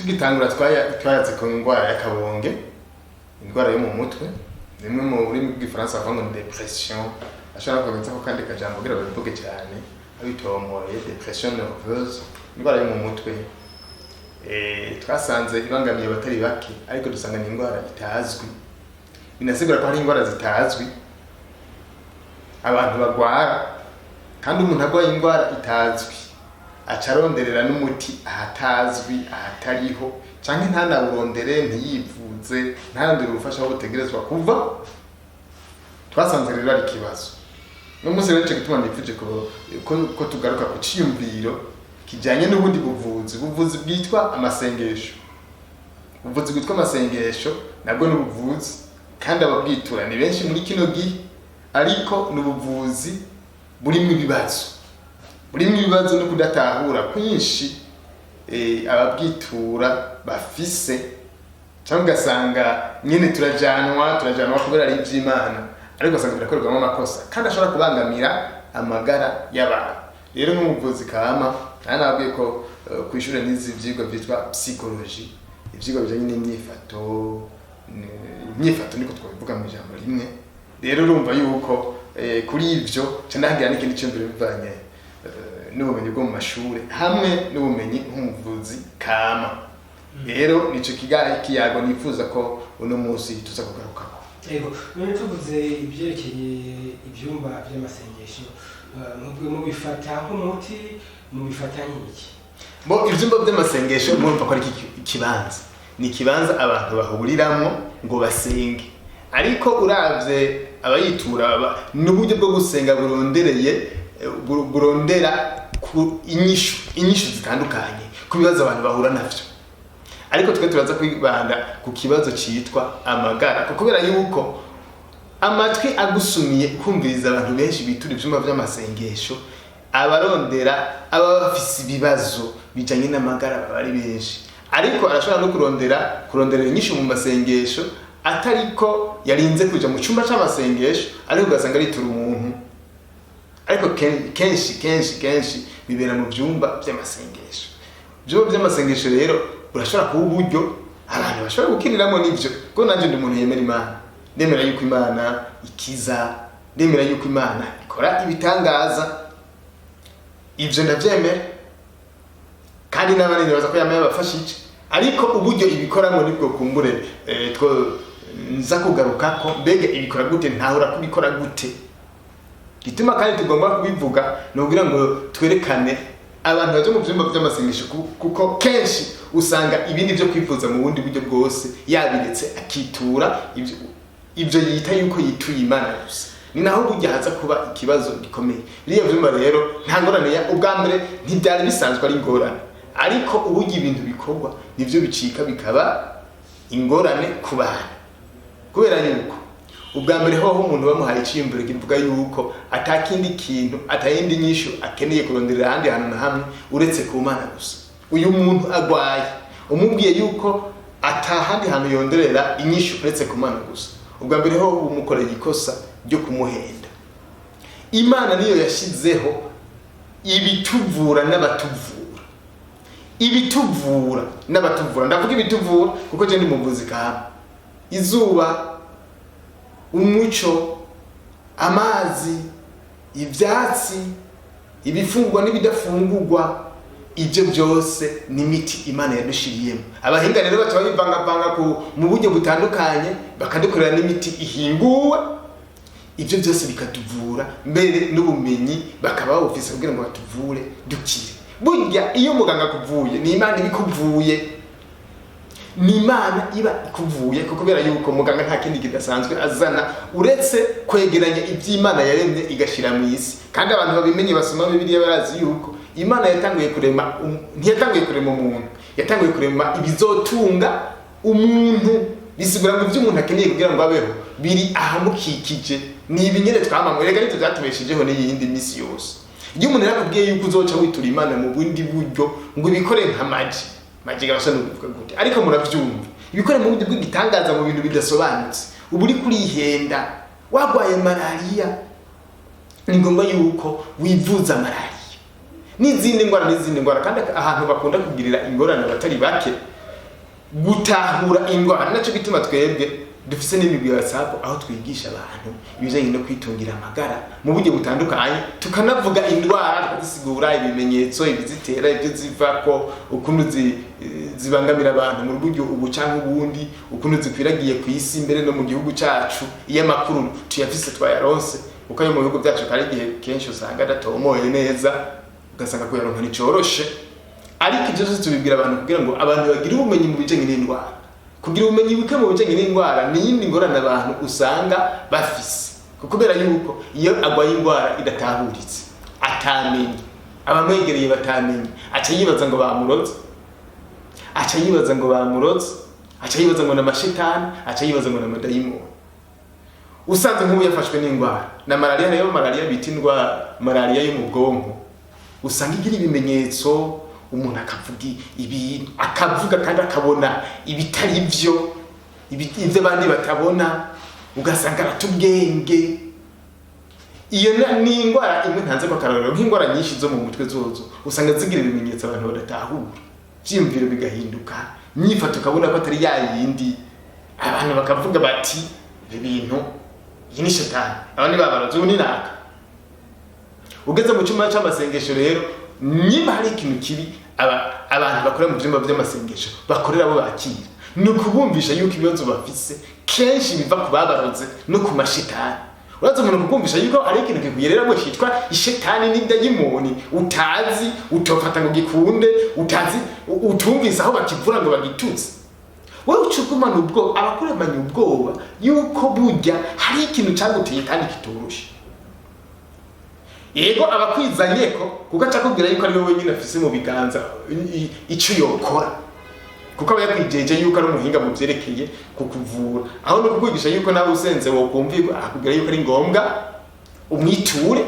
Tugitangura twayaze ku ndwara y'akabonge, indwara yo mu mutwe, rimwe mu rurimi rw'Igifaransa bavuga ngo ni dépression. Ashobora kugenza ko kandi kajambo kugira babivuge cyane abitomoye, dépression nerveuse, indwara yo mu mutwe. Twasanze ibangamiye abatari bake, ariko dusanga ni indwara itazwi. Binasigura ko hari indwara zitazwi abantu bagwara, kandi umuntu arwaye indwara itazwi aca aronderera n'umuti ahatazwi, ahatariho, canke ntanawurondere, ntiyivuze, ntarondere ubufasha aho butegerezwa kuva. Twasanze rero ari ikibazo. No munsi rero nico gituma nifuje ko tugaruka ku ciyumviro kijanye n'ubundi buvuzi bwitwa amasengesho. Ubuvuzi bwitwa amasengesho nabwo ni ubuvuzi, kandi ababwitura ni benshi muri kino gihe, ariko ni ubuvuzi burimo ibibazo, burimo ibibazo no kudatahura kwinshi ababwitura bafise, cyangwa ugasanga nyine turajanwa kubera ari iby'Imana, ariko ugasanga birakorerwamo amakosa kandi ashobora kubangamira amagara y'abantu. Rero nk'umuvuzi kama nari nababwiye ko ku ishuri nize ivyigwa byitwa psychologie, ivyigwa bijanye n'imyifato, imyifato niko twabivuga mu ijambo rimwe. Rero urumva yuko kuri ivyo ca ndahagira n'ikindi ciyumviro bivanye n'ubumenyi bwo mu mashure hamwe n'ubumenyi nk'umuvuzi kama. Rero nico kiyago nifuza ko uno munsi tuza kugarukako. Yego, none tuvuze ibyerekeye ibyumba by'amasengesho, mubwe mubifata nk'umuti, mubifata nk'iki? Bo, ivyumba vy'amasengesho murumva ko ari ikibanza, ni ikibanza abantu bahuriramwo ngo basenge. Ariko uravye abayitura, ni uburyo bwo gusenga burondereye burondera ku inyishu zitandukanye ku bibazo abantu bahura navyo. Ariko twe turaza kwibanda ku kibazo citwa amagara, kubera yuko amatwi agusumiye kumviriza abantu benshi bitura ivyumba vy'amasengesho, abarondera aba bafise ibibazo bijanye n'amagara baba ari benshi. Ariko arashobora no kuronderera inyishu mu masengesho atariko yarinze kuja mu cumba c'amasengesho, ariko ugasanga aritura umuntu. Ariko kenshi kenshi kenshi bibera mu vyumba vy'amasengesho. Ivyumba vy'amasengesho rero urashobora kuba uburyo abantu bashobora gukiriramwo. N'ivyo kuko nanje ndi umuntu yemera Imana, ndemera yuko Imana ikiza, ndemera yuko Imana ikora ibitangaza, ivyo ndavyemera, kandi n'abandi nibaza ko yama yabafashije. Ariko uburyo ibikoramo nibwo kumbure two nza kugarukako. Mbega ibikora gute? Ntahura kubikora gute? Gituma kandi tugomba kubivuga ni ukugira ngo twerekane abantu baje mu vyumba vy'amasengesho, kuko kenshi usanga ibindi vyo kwivuza mu bundi buryo bwose yabiretse, akitura ivyo yita yuko yituye Imana gusa. Ni naho burya haza kuba ikibazo gikomeye. Biriya vyumba rero nta ngorane ya ubwa mbere ntibyari bisanzwe ari ingorane, ariko uburyo ibintu bikorwa nivyo bicika bikaba ingorane ku bantu, kubera yuko ubwa mbere hoho umuntu bamuhaye iciyumviro kivuga yuko atakindi kintu, atayindi nyishu akeneye kuronderera ahandi hantu na hamwe uretse ku Mana gusa. Uyu muntu agwaye umubwiye yuko atahandi hantu yonderera inyishu uretse ku Mana gusa, ubwa mbere hoho umukoreye ikosa ryo kumuhenda. Imana niyo yashizeho ibituvura n'abatuvura, ibituvura n'abatuvura. Ndavuga ibituvura kuko je ndi muvuzi kama. Izuba, umuco, amazi, ivyatsi, ibifungurwa n'ibidafungurwa, ibyo byose ni imiti Imana yadushiriyemo. Abahinga rero baca babivangavanga mu buryo butandukanye, bakadukorera n'imiti ihinguwe. Ibyo byose bikatuvura, mbere n'ubumenyi bakaba babufise kugira ngo batuvure dukire. Burya iyo muganga akuvuye, ni Imana ibikuvuye, ni Imana iba ikuvuye, kuko kubera yuko muganga nta kindi kidasanzwe azana uretse kwegeranya iby'Imana yaremye igashyira mu isi. Kandi abantu babimenye basoma Bibiliya barazi yuko Imana yatanguye kurema ntiyatanguye kurema umuntu, yatanguye kurema ibizotunga umuntu. Bisigura ngo ibyo umuntu akeneye kugira ngo abeho biri ahamukikije, ni ibinyene twamamwe. Rega nivyo vyatubeshejeho n'iyindi misi yose. Iyo umuntu yarakubwiye yuko uzoca witura Imana mu bundi buryo, ngo ibikore nka magie, magie gabasha nukuvuga gute, ariko muravyumva, ibikore mu buryo bw'igitangaza, mu bintu bidasobanutse, uba uri kurihenda. Wagwaye malariya, ni ngombwa yuko wivuza malariya n'izindi ndwara, n'izindi ndwara. Kandi ahantu bakunda kugirira ingorane abatari bake Gutahura indwara ni nacyo gituma twebwe dufise n'imigwi ya WhatsApp aho twigisha abantu ibijanye no kwitungira amagara mu buryo butandukanye, tukanavuga indwara, tukazisigura ibimenyetso, ibizitera, ibyo zivako, ukuntu zibangamira abantu mu buryo ubu canke ubundi, ukuntu zikwiragiye ku isi mbere no mu gihugu cacu. Iyo amakuru tuyafise, twayaronse, kuko ayo mu bihugu byacu kari igihe kenshi usanga adatomoye neza, ugasanga kuyaronka nticoroshe. Ariko ibyo byose tubibwira abantu kugira ngo abantu bagire ubumenyi mu bijanye n'indwara. Kugira ubumenyi buke mu bijanye n'indwara ni iyindi ngorane abantu usanga bafise, kubera yuko iyo agwaye indwara idatahuritse, atamenye, abamwegereye batamenye, aca yibaza ngo bamuroze, aca yibaza ngo bamuroze, aca yibaza ngo ni amashetani, aca yibaza ngo ni amadayimoni. Usanze nk'ubu yafashwe n'indwara na malariya, nayo malariya bita indwara malariya yo mu bwonko, usanga igira ibimenyetso, umuntu akavuga ibintu, akavuga kandi akabona ibitari byo, ibyo abandi batabona, ugasanga arata ubwenge. Iyo ni indwara imwe ntanze ko akarorero. Nk'indwara nyinshi zo mu mutwe zozo usanga zigira ibimenyetso abantu badatahura, ivyiyumviro bigahinduka, inyifato ukabona ko atari ya yindi, abantu bakavuga bati: "Ibi bintu, iyi ni shetani, abandi babarozi, ubu ni naka." Ugeze mu cyumba cy'amasengesho rero, niba hari ikintu kibi abantu bakora mu byumba by'amasengesho bakorera abo bakira, ni ukubumvisha yuko ibibazo bafise kenshi biva ku babaroze no ku mashitani. Uraza umuntu kukumvisha yuko hari ikintu kikuyereramo cyitwa ishetani n'idayimoni, utazi, utofata ngo gikunde, utazi, utumvise aho bakivura ngo bagitutse, wowe uca ugumana ubwoba, abakuremanya ubwoba yuko burya hari ikintu cyaguteye kandi kitoroshe. Yego, abakwizanye ko kuko aca akubwira yuko ari we wenyine afise mu biganza ico yokora, kuko aba yakwijeje yuko ari umuhinga mu vyerekeye kukuvura, aho no kukwigisha yuko nawe usenze wokumvirwa, akubwira yuko ari ngombwa umwiture.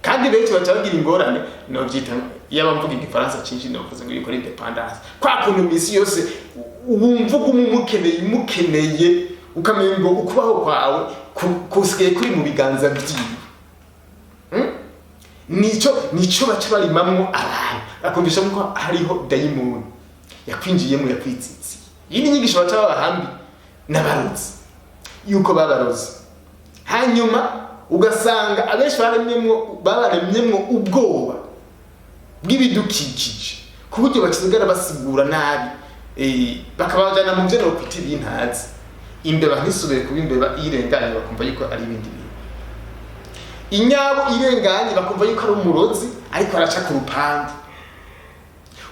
Kandi benshi baca bagira ingorane, novyita, iyo mvuga igifaransa cinshi novuze ngo yuko ari dépendance, kwa kuntu imisi yose wumva uguma umukeneye, umukeneye, ukamenya ngo ukubaho kwawe kusigaye kuri mu biganza vyiwe. Nico baca barimamwo abantu, akumvisha ko hariho dayimoni yakwinjiyemo, yakwitsitsiye. Iyi ni inyigisho baca babahambi n'abarozi, yuko babarozi. Hanyuma ugasanga abenshi babaremyemwo ubwoba bw'ibidukikije, ku buryo basigara basigura nabi, bakabajana mu byo nokwita ibintazi. Imbeba ntisubire kuba imbeba, irenganye bakumva yuko ari ibindi bintu. Inyabo irenganye bakumva yuko ari umurozi ariko araca ku rupangu.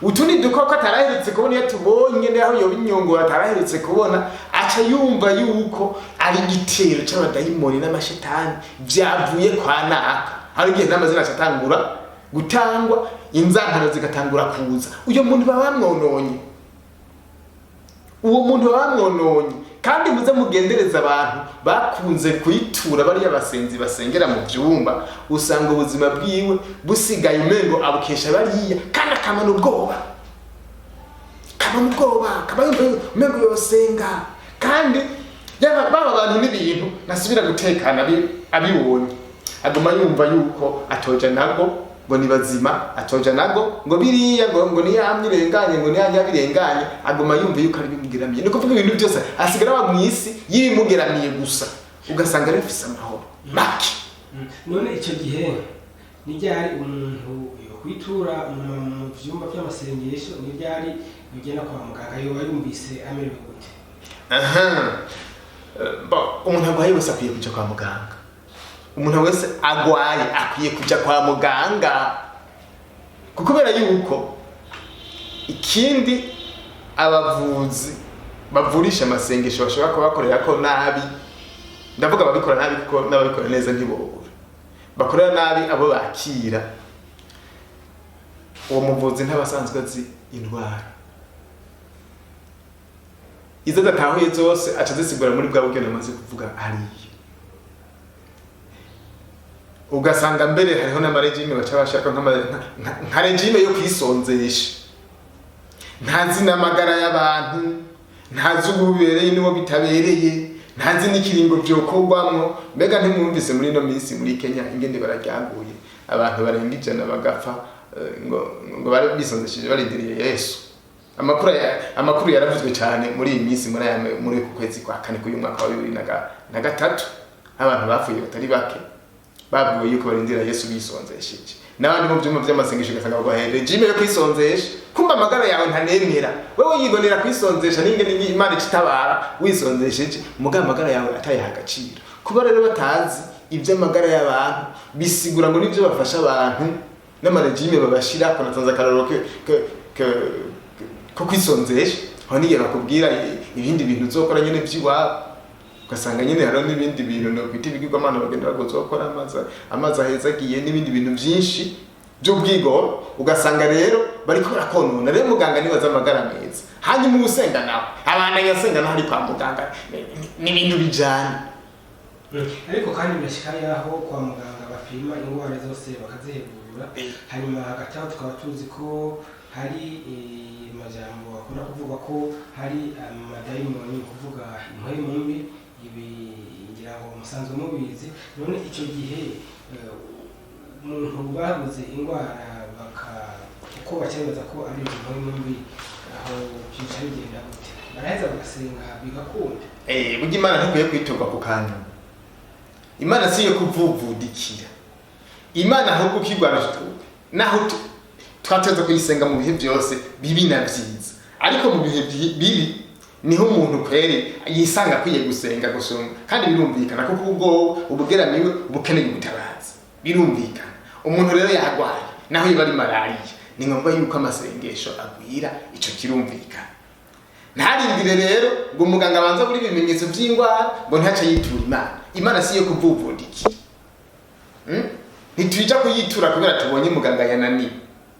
Utundi dukoko ataraherutse kubona, iyo tubonye naho yoba inyongoro ataraherutse kubona, aca yumva yuko ari igitero c'abadayimoni n'amashetani vyavuye kwa naka. Hari igihe n'amazina aca atangura gutangwa, inzankano zigatangura kuza. Uyo muntu baba bamwononye, uwo muntu baba bamwononye. Kandi muze mugendereza abantu bakunze kuyitura bariya basenzi basengera mu vyumba, usanga ubuzima bwiwe busigaye umengo abukesha bariya, kandi akamana ubwoba, akaba yumva umengo yosenga, kandi yaba baba bantu n'ibintu nasubira gutekana abibonye, aguma yumva yuko atoja nago ngo ni bazima, atoja nago ngo biriya ngo niyamye irenganye, ngo niyamye birenganye, aguma yumva yuko ari bimugeramiye. Ni ukuvuga ibintu byose asigara aba mu isi yibimugeramiye gusa, ugasanga ari bifise amahoro make. None icyo gihe ni ryari umuntu yokwitura mu vyumba by'amasengesho? Ni ryari yogenda kwa muganga? Yoba yumvise amerewe gute? Aha. Bon, umuntu agwaye wese akwiye kuja kwa muganga. Umuntu wese agwaye akwiye kuja kwa muganga, kuko kubera yuko ikindi abavuzi bavurisha amasengesho bashobora kuba bakorera ko nabi, ndavuga ababikora nabi kuko n'ababikora neza ntibobura, bakorera nabi abo bakira. Uwo muvuzi ntabasanzwe azi indwara, izo adatahuye zose aca azisigura muri bwa buryo namaze kuvuga hariya. Ugasanga mbere hariho n'ama régime baca bashaka, nka régime yo kwisonzesha. Ntazi n'amagara y'abantu, ntazi ububereye n'uwo bitabereye, ntazi n'ikiringo vyokorwamwo. Mbega ntimwumvise muri ino minsi muri Kenya ingene bararyaguye abantu barenga 100 bagapfa, ngo bari bisonzesheje barindiriye Yesu? Amakuru yaravuzwe cyane muri iyi minsi, muri uku kwezi kwa kane k'uyu mwaka wa 2003, abantu bapfuye batari bake babwiwe yuko barindira Yesu bisonzesheje, n'abandi mu byumba by'amasengesho ugasanga baguhaye régime yo kwisonzesha. Kumva amagara yawe ntanemera, wewe yibonera kwisonzesha n'ingene Imana ikitabara wisonzesheje, mugabo amagara yawe atayaha agaciro. Kuba rero batazi iby'amagara y'abantu bisigura ngo nibyo bafasha abantu n'ama régime babashira. Natanze akarorero ko kwisonzesha, aho n'igihe bakubwira ibindi bintu uzokora nyene by'iwabo, ugasanga nyine hariho n'ibindi bintu nokwita ibigirwamana bagenda bagozokora, amazi ahezagiye n'ibindi bintu byinshi by'ubwigoro. Ugasanga rero bariko barakonona. Rero muganga nibaza amagara meza, hanyuma usenga nawe abandanya asenga naho ari kwa muganga, n'ibintu bijana. Ariko kandi birashika yaho kwa muganga bapima indwara zose bakazihebura. Hanyuma hagati aho tukaba tuzi ko hari amajambo akunda kuvuga ko hari amadayimoni, kuvuga impwemu mbi. Ibi ngira ngo musanzwe mubizi. None icyo gihe umuntu babuze indwara baka uko bacyemeza ko ari izo mpwemu mbi, aho byica bigenda gute? Baraheza bagasenga bigakunda? Burya Imana ntikwiye kwiturwa ku kantu. Imana si iyo kuvuvudikira. Imana ahubwo ukigwara, naho twateza kuyisenga mu bihe byose, bibi na byiza, ariko mu bihe bibi niho umuntu kweri yisanga akwiye gusenga gusumba. Kandi birumvikana, kuko ubwo ubugeramiwe ubukeneye ubutabazi, birumvikana. Umuntu rero yarwaye, naho iba ari malariya, ni ngombwa yuko amasengesho agwira. Ico kirumvikana. Ntarindire rero ngo umuganga abanza buri ibimenyetso by'indwara ngo ntace yitura Imana. Imana si iyo kuvuvundikira. Ntitwija kuyitura kubera tubonye muganga yananiwe,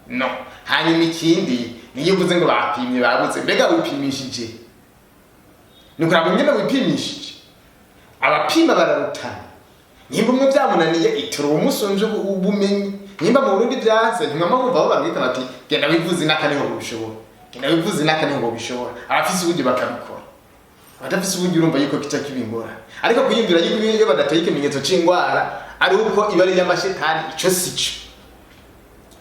no. Hanyuma ikindi, niyo uvuze ngo bapimye babuze, mbega wipimishije? Ni ukuraba ingene wipimishije. Abapima bararutana. Nimba umwe byamunaniye, itura uwumusunje ubumenyi. Nimba mu Burundi byanse, ntimwama mwumva aho babwita bati: "Genda wivuze inaka, niho bobishobora, genda wivuze inaka, niho bobishobora." Abafise uburyo bakabikora, abadafise uburyo urumva yuko kica kiba ingorane. Ariko kwiyumvira yuko iyo badateye ikimenyetso c'indwara ari uko iba ari iy'amashetani, ico sico.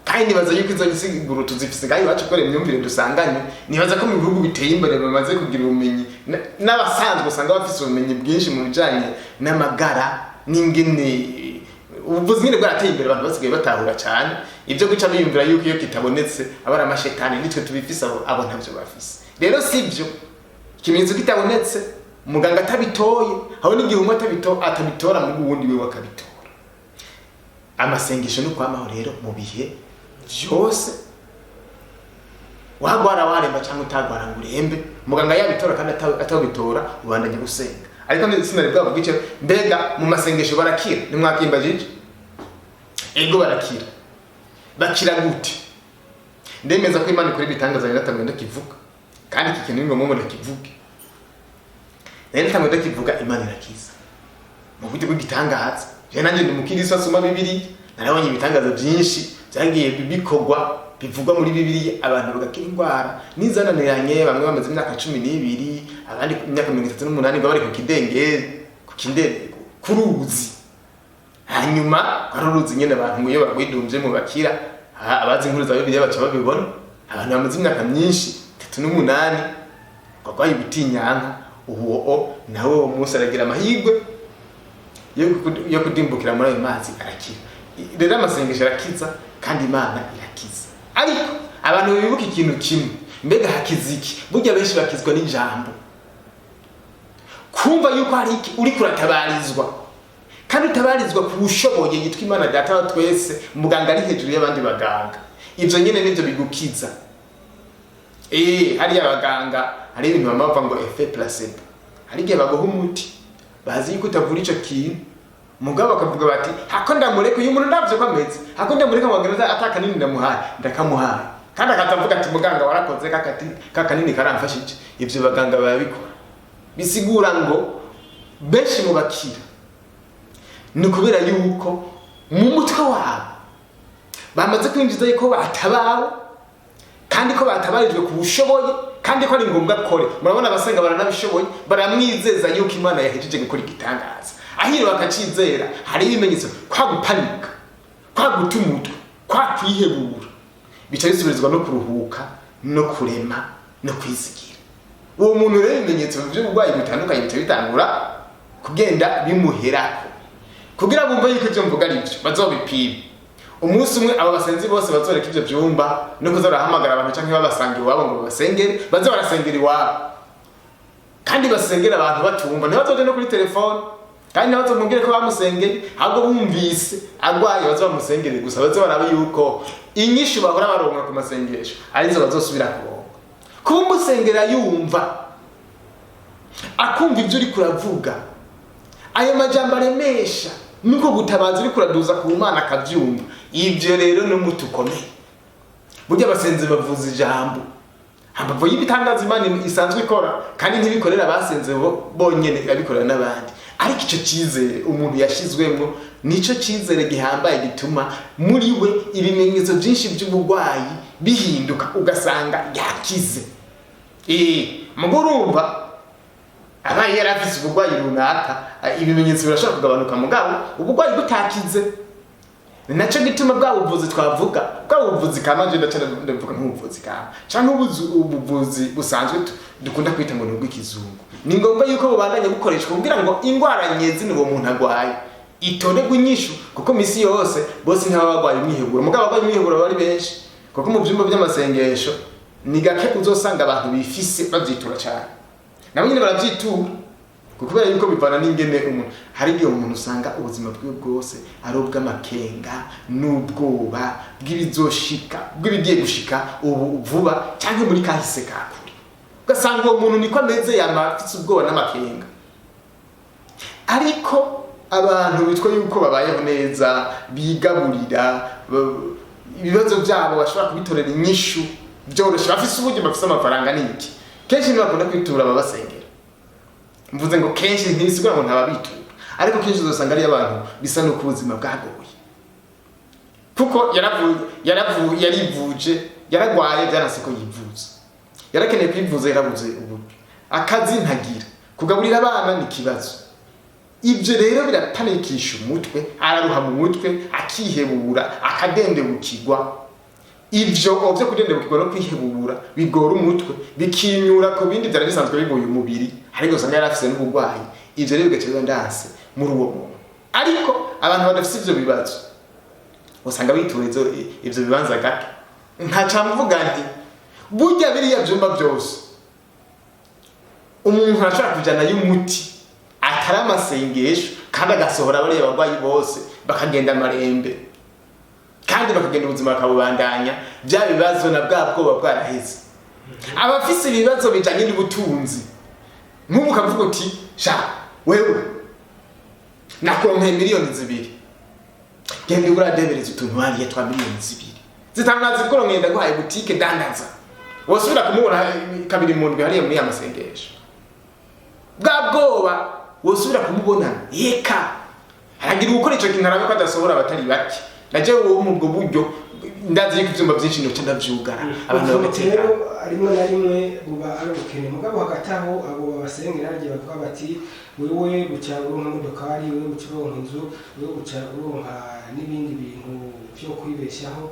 Kandi nibaza yuko izo nsiguro tuzifise ngaho iwacu kubera imyumvire dusanganye. Nibaza ko mu bihugu biteye imbere bamaze kugira ubumenyi, n'abasanzwe usanga bafise ubumenyi bwinshi mu bijanye n'amagara n'ingene ubuvuzi nyine bwarateye imbere, abantu basigaye batahura cyane. Ibyo guca biyumvira yuko iyo kitabonetse aba ari amashetani, nitwe tubifise, abo ntavyo bafise. Rero sibyo. Ikimenyetso kitabonetse, muganga atabitoye, aho n'igihe umwe atabitora mu wundi we akabitora. Amasengesho no kwamaho rero mu bihe byose, wagwara waremba cyangwa utagwara ngo urembe, muganga yabitora kandi atabitora, ubandanya gusenga. Ariko sinari bwavuga icyo: mbega mu masengesho barakira? Nimwakimbajije. Ego, barakira. Bakira gute? Ndemeza ko Imana ikora ibitangaza. Natanguye ndakivuga, kandi iki kintu ni ngombwa ngo ndakivuge. Rero natanguye ndakivuga: Imana irakiza mu buryo bw'igitangaza. Je nanjye ndi mukiristo asoma Bibiliya, narabonye ibitangaza byinshi byagiye bikorwa bivugwa muri Bibiliya, abantu bagakira indwara n'izananiranye. Bamwe bamaze imyaka 12, abandi imyaka 38 ngo bari ku kidengeri, ku kindere, ku ruzi. Hanyuma ari uruzi nyine abantu ngo iyo bagwidumvye mu bakira. Abazi inkuru za Bibiliya baca babibona. Abantu bamaze imyaka myinshi, 38, barwaye ubutinyanka. Uwo nawe uwo munsi aragira amahirwe yo kudimbukira muri ayo mazi, arakira. Rero amasengesho arakiza kandi Imana irakiza. Ariko abantu bibuka ikintu kimwe: mbega hakiza iki? Burya benshi bakizwa n'ijambo, kumva yuko hari iki uriko uratabarizwa, kandi utabarizwa ku bushoboye yitwa Imana Data wa twese, muganga ari hejuru y'abandi baganga. Ivyo nyene nivyo bigukiza. Hariya abaganga hari ibintu bama bavuga ngo effet placebo. Hari igihe baguha umuti bazi yuko utavura ico kintu, mugabo bakavuga bati: "Hako ndamureka uyu muntu, ndavye ko ameze, hako ndamureka ngo agende ata kanini ndamuhaye, ndakamuhaye." Kandi akaza avuga ati: "Muganga warakoze, kakati kakanini karamfashije." Ivyo baganga barabikora. Bisigura ngo benshi mu bakira ni ukubera yuko mu mutwe wabo bamaze kwinjiza yuko batabawe, kandi ko batabarijwe ku bushoboye, kandi ko ari ngombwa kore. Murabona abasenga baranabishoboye, baramwizeza yuko Imana yahejeje gukora igitangaza, ahiriwe akacizera. Hari ibimenyetso: kwa gupanika, kwa guta umutwe, kwa kwihebura, bica bisubirizwa no kuruhuka no kurema. No kwizigira. Uwo muntu rero ibimenyetso by'uburwayi butandukanye bica bitangura kugenda bimuherako. Kugira bumve yuko ivyo mvuga ari byo, bazobipima umunsi umwe. Abo basenzi bose bazoreka ivyo vyumba no kuza barahamagara abantu canke babasanga iwabo ngo babasengere, baze barasengera iwabo kandi basengera abantu batumva. Ntibazoje no kuri telefone, kandi ntibazomubwire ko bamusengeye. Ahubwo bumvise agwaye, baze bamusengere gusa, baze barabe yuko inyishu bahora baronka ku masengesho arizo bazosubira kuronka. Kuba umusengera yumva, akumva ibyo uriko uravuga, ayo majambo aremesha, nuko gutabaza uriko uraduza ku Mana akavyumva, ivyo rero ni umuti ukomeye. Burya abasenzi bavuza ijambo hambavu y'ibitangaza Imana isanzwe ikora, kandi ntibikorera abasenze bonyene, irabikorera n'abandi. Ariko ico cizere umuntu yashizwemwo nico cizere gihambaye gituma muri we ibimenyetso byinshi by'uburwayi bihinduka, ugasanga yakize. Mugo urumva abaye yari afise uburwayi runaka, ibimenyetso birashobora kugabanuka, mugabo uburwayi butakize. Ni nacyo gituma bwa buvuzi twavuga, bwa buvuzi kama, je ndaca ndavuga nk'ubuvuzi kama canke ubuvuzi busanzwe dukunda kwita ngo ni ubw'ikizungu, ni ngombwa yuko bubandanya bukoreshwa kugira ngo ingwara nyezina uwo muntu agwaye itoregwe inyishu. Kuko misi yose bose ntibaba bagwaye umwiheburo, mugabo abagwaye umwiheburo baba ari benshi, kuko mu vyumba vy'amasengesho ni gake uzosanga abantu bifise bavyitura cane. Nabo nyene baravyitura, kuko kubera yuko bivana n'ingene umuntu, hari igihe umuntu usanga ubuzima bwiwe bwose ari ubw'amakenga n'ubwoba bw'ibizoshika, bw'ibigiye gushika ubu vuba canke muri kahise ka kure. Ugasanga uwo muntu niko ameze, yama afise ubwoba n'amakenga. Ariko abantu bitwa yuko babayeho neza, bigaburira, ibibazo byabo bashobora kubitorera inyishu byoroshe, bafise uburyo, bafise amafaranga n'iki, kenshi ntibakunda kwitura ababasengera. Mvuze ngo kenshi, ntibisigura ngo ntababitura, ariko kenshi uzosanga ari abantu bisa n'uko ubuzima bwagoye, kuko yarivuje, yaragwaye byaranse ko yivuza, yarakeneye kwivuza, yarabuze uburyo, akazi ntagira, kugaburira abana ni ikibazo. Ibyo rero birapanikisha umutwe, araruha mu mutwe, akihebura, akadendebukirwa. Ivyo byo kudendebukirwa no kwihebura bigora umutwe, bikinyura ku bindi byari bisanzwe bigoye umubiri, ariko usanga yari afise n'uburwayi. Ivyo rero bigaca biba ndanse muri uwo muntu. Ariko abantu badafise ivyo bibazo usanga bitura ivyo bibanza gake. Nkaca mvuga nti burya biriya vyumba byose umuntu arashobora kujanayo umuti atari amasengesho, kandi agasohora bariya barwayi bose bakagenda amarembe, kandi bakagenda ubuzima bakabubandanya, bya bibazo na bwa bwoba bwaraheze. Abafise ibibazo bijanye n'ubutunzi, nk'ubu ukavuga uti: "Sha wewe, nakuronkeye 2 miliyoni, genda uradebereza utuntu hariya twa 2 miliyoni 5 nazikuronkeye, ndaguhaye butike, dandaza." Wosubira kumubona kabiri mu ndwi hariya muri ya masengesho? Bwa bwoba wosubira kumubona? Yeka, aragira gukora ico kintu, arabe ko adasohora abatari bake. Naje uwo mu ubwo buryo ndazi yuko ivyumba vyinshi noca ndavyugara, abantu Ubwo bagatekana. Rero rimwe na rimwe buba ari ubukene, mugabo hagati aho abo babasengera hari igihe bavuga bati: "Wewe buca uronka imodokari, wewe buca uronka inzu, wewe buca uronka n'ibindi bintu byo kwibeshaho."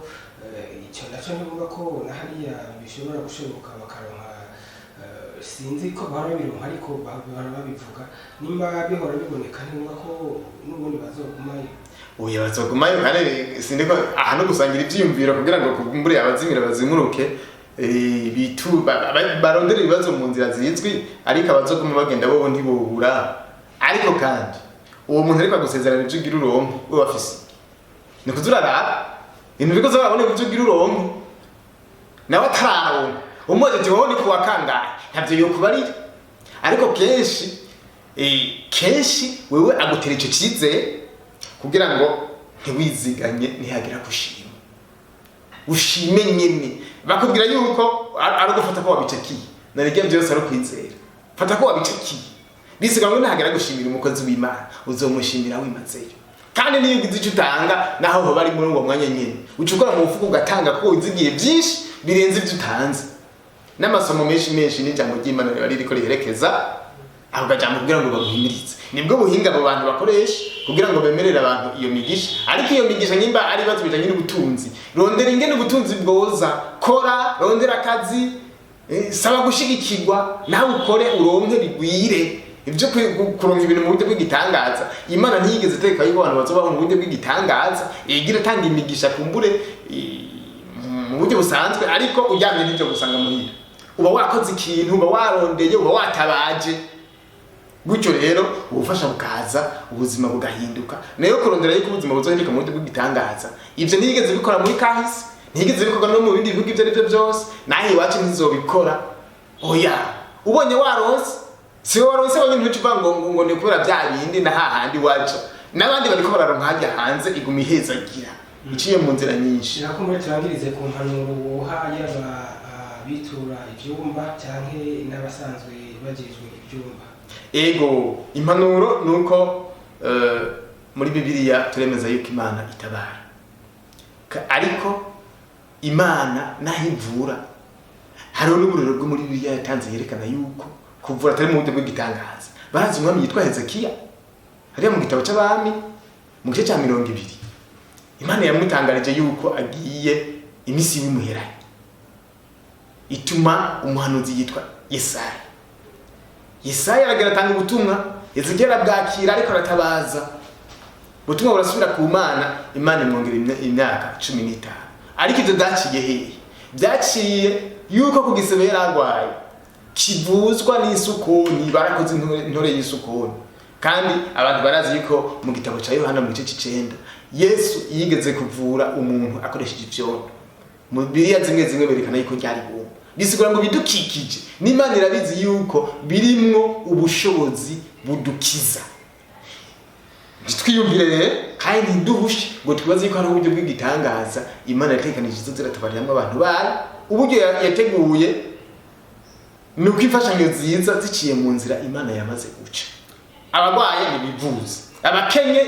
Icyo nacyo ntibuvuga ko na hariya bishobora gushoboka bakaronka, sinzi ko bahora babironka, ariko bahora babivuga. Nimba bihora biboneka, ntibuvuga ko n'ubundi bazogumayo. Oya, bazogumayo. Kandi sindiko aha no gusangira ivyiyumviro kugira ngo kumbure abazimira bazimuruke, bitu barondere ibibazo mu nzira zizwi. Ariko abazoguma bagenda bobo ntibobura. Ariko kandi uwo muntu ariko agusezerana ivyo ugira uronke, we wafise ni kuza uraraba ibintu biriko zababone ivyo ugira uronke, nawe atararonka. Umubaza ati: "Wowe ni kuwa kangahe?" Ntavyo yokubarira. Ariko kenshi wewe agutera ico cizere kugira ngo ntiwiziganye, ntihagira gushima ushime nyene. Bakubwira yuko ari ugufata ko wabicakiye, narirya byose ari ukwizera. Fata ko wabicakiye, bisiga ngo nihagera gushimira umukozi w'Imana uzomushimira wimazeyo. Kandi niyo ugize icyo utanga, naho hoba ari muri uwo mwanya nyene, uca ukora mu mufuko ugatanga, kuko wizigiye byinshi birenze ibyo utanze. N'amasomo menshi menshi n'ijambo ry'Imana riba ririko riherekeza ako kajambo kugira ngo baguhimirize. Nibwo buhinga abo bantu bakoresha kugira ngo bemerere abantu iyo migisha. Ariko iyo migisha, nyimba ari ibibazo bijanye n'ubutunzi, rondera ingene ubutunzi bwoza, kora, rondera akazi. Saba gushigikirwa, nawe ukore uronke bigwire. Ibyo kuronka ibintu mu buryo bw'igitangaza, Imana ntiyigeze itegeka yuko abantu bazobaho mu buryo bw'igitangaza. Igira itanga imigisha kumbure mu buryo busanzwe, ariko uryamye n'ibyo gusanga muhira, uba wakoze ikintu, uba warondeye, uba watabaje. Gutyo rero ubufasha bukaza, ubuzima bugahinduka. Nayo kurondera yuko ubuzima buzohinduka mu buryo bw'igitangaza, ibyo ntiyigeze bikora muri kahise, ntiyigeze bikorwa no mu bindi bihugu ibyo ari byo byose, naho iwacu ntizobikora. Oya, ubonye waronse, si wowe waronse wenyine, ntuce uvuga ngo ni kubera bya bindi na hahandi waca, n'abandi bariko bararonka hajya hanze, iguma ihezagira iciye mu nzira nyinshi. Nakumva turangirize ku mpanuro woha yaba abitura ivyumba canke n'abasanzwe bajejwe ivyumba. Ego, impanuro ni uko muri Bibiliya turemeza yuko Imana itabara. Ariko Imana naho ivura, hariho n'uburero bwo muri Bibiliya yatanze yerekana yuko kuvura atari mu buryo bw'igitangaza. Barazi umwami yitwa Hezekiya, hariya mu gitabo c'Abami mu gice ca 20, Imana yamutangarije yuko agiye iminsi y'imuheranye, ituma umuhanuzi yitwa Yesaya. Yesaya aragera atanga ubutumwa, Hezekiya arabwakira, ariko aratabaza. Ubutumwa burasubira ku Mana, Imana imwongera imyaka 15. Ariko ibyo byaciye hehe? Byaciye yuko ku gisebe yari arwaye kivuzwa n'isukoni, barakoze intore y'isukoni. Kandi abantu barazi yuko mu gitabo cya Yohana mu gice c'icenda, Yesu yigeze kuvura umuntu akoresheje ivyondo. Mu Bibiliya zimwe zimwe berekana yuko ryari ibumba. Bisigura ngo bidukikije n'Imana irabizi yuko birimwo ubushobozi budukiza. Ntitwiyumvire rero kandi ntiduhushe ngo twibaze yuko hari uburyo bw'igitangaza Imana yategekanije izo ziratabariramo abantu bayo. Uburyo yateguye ni uko imfashanyo nziza ziciye mu nzira Imana yamaze guca. Abarwaye ntibivuze, abakenye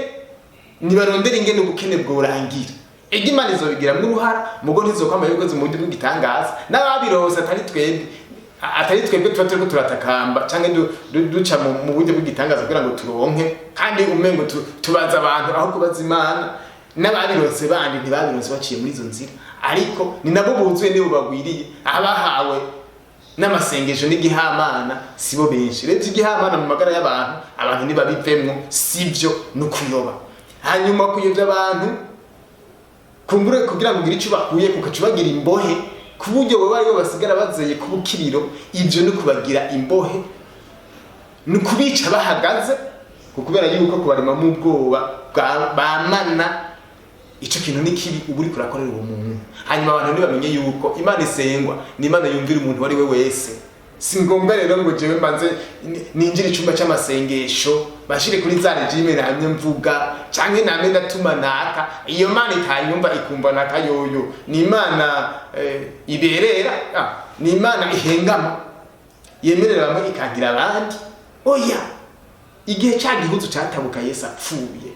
ntibarondere ingene ubukene bworangira. Ego, Imana izobigiramwo uruhara, mugo ntizokwama yabikoze mu buryo bw'igitangaza. N'ababirose atari twebwe tuba turiko turatakamba canke duca mu buryo bw'igitangaza kugira ngo turonke, kandi umengo tubaza abantu aho kubaza Imana. N'ababirose bandi ntibabironse baciye muri izo nzira, ariko ni nabo buzuye, nibo bagwiriye. Abahawe n'amasengesho n'igihamana sibo benshi. Rero igihamana mu magara y'abantu, abantu ntibabivemwo, sivyo, no kuyoba. Hanyuma kuyobya abantu kumbure kugira ngo ugire ico bakuye, kukaca ubagira imbohe ku buryo bo aribo basigara bazeye ku bukiriro. Ivyo ni kubagira imbohe, ni kubica bahagaze, kubera yuko kubaremamo ubwoba bamana ico kintu ni kibi uba uriko urakorera uwo muntu. Hanyuma abantu ntibamenye yuko Imana isengwa ni Imana yumvira umuntu uwo ari we wese. Si ngombwa rero ngo jewe mbanze ninjire icumba c'amasengesho, bashire kuri za regime namye mvuga, canke namye ndatuma naka. Iyo Mana itanyumva ikumva naka yoyo ni Imana iberera, ni Imana ihengama, yemerera bamwe ikangira abandi. Oya, igihe ca gihuzu catabuka Yesu apfuye,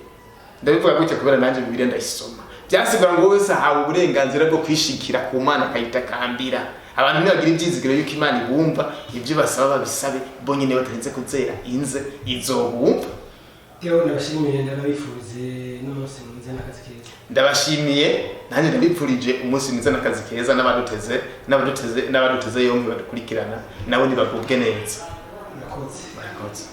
ndabivuga gutya kubera nanje Bibiliya ndayisoma, byasigura ngo wese ahawe uburenganzira bwo kwishikira ku Mana akayitakambira. Abantu ntibagira ivyizigiro yuko Imana ibumva, ibyo basaba babisabe bonyene batarinze kuzera inze, izobumva. Jewe ndabashimiye, ndabifurize n'umunsi mwiza n'akazi keza. Ndabashimiye nanjye, ndabipfurije umunsi mwiza n'akazi keza, n'abaduteze yombi badukurikirana nabo ntibagubwe neza. Murakoze. Murakoze.